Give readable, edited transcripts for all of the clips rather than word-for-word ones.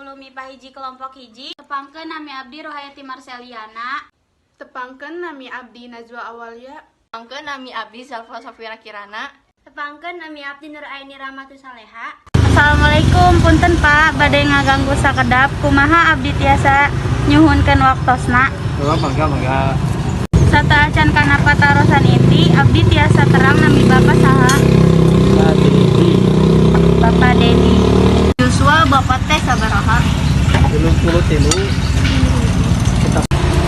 10 MIPA 1 kelompok 1. Tepangkeun, nami abdi Rohayati Marceliana. Tepangkeun, nami abdi Najwa Awalia. Tepangkeun, nami abdi Zalfa Safira Kirana. Tepangkeun, nami abdi Nur Aini Rahmatu Saleha. Assalamualaikum, punten Pak, bade ngaganggu sakedap. Kumaha abdi tiasa nyuhunkeun waktosna? Oh, mangga, mangga. Sateuacan kana patarosan inti, abdi tiasa terang nami Bapak saha? Pak Dedi. Bapak Dedi. Yuswa bapak teh sabaraha? 33. Kita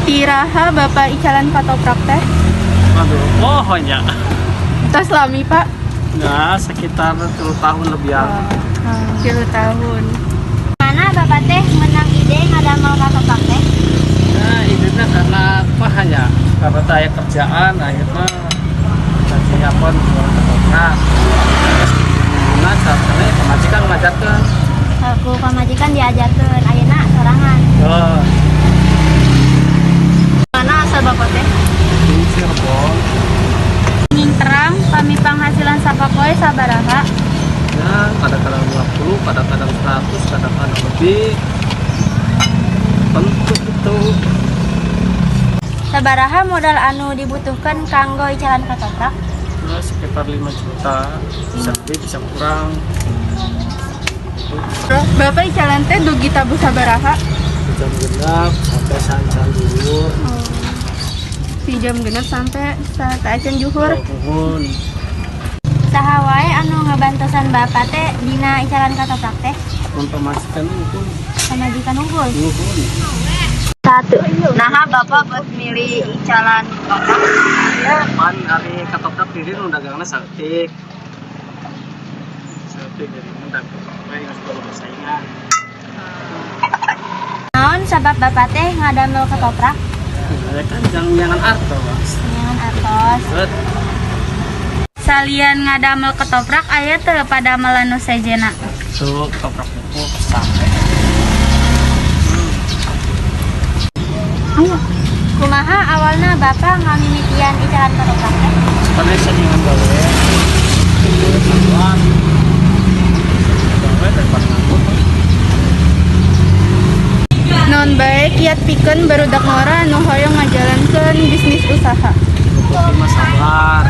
Iraha Bapak icalan katoprak teh? Aduh, oh ya. Tos lami, Pak? Nah, sekitar 3 tahun lebih ya. 3 tahun. Mana Bapak teh menang ide ngadamel katoprak teh? Nah, idenya karena apa hanya karena saya kerjaan, akhirnya jadi apa jualan ketoprak. Terus nah, saat pamajikan ngajarkeun. Ku pamajikan diajarkeun, ayeuna sorangan. Oh, Mana asal bapak teh? Di Cirebon. Ingin terang, pami penghasilan sapopoe sabaraha? Ya, kadang-kadang 20, kadang-kadang 100, kadang-kadang lebih. Tentu itu. Sabaraha modal anu dibutuhkan kanggo icalan katoprak? Ya, sekitar 5 juta, bisa lebih, bisa kurang. Bapak icalan teh dugi tabuh sabaraha? Jam 6 sampai saacan zuhur. Di jam 6 sampai saacan juhur. Nuhun. Saha wae anu ngabantosan Bapak teh dina icalan katoprak teh? Mun pamajikan itu. Pamajikan unggul. Nuhun. Satu. Nah, bapak buat milih icalan ketoprak. Pan ari ketoprak diri nu dagangna saeutik. Saeutik, jadi mun dagang we geus perlu persaingan. Naon sabab Bapak teh ngadamel ketoprak? Ya kan jang neangan artos. Neangan artos. Bet. Salian ngadamel ketoprak, aya teu padamelan nu sejenna? Tuh, ketoprak buku sampai. Ayo. Kumaha awalna Bapak ngamimitian icalan ketoprak teh? Karena senengan gawe. Bantuan. Gawe daripada nganggur. Naon bae kiat pikeun barudak ngora anu hoyong ngajalankeun bisnis usaha? Bukti mah sabar.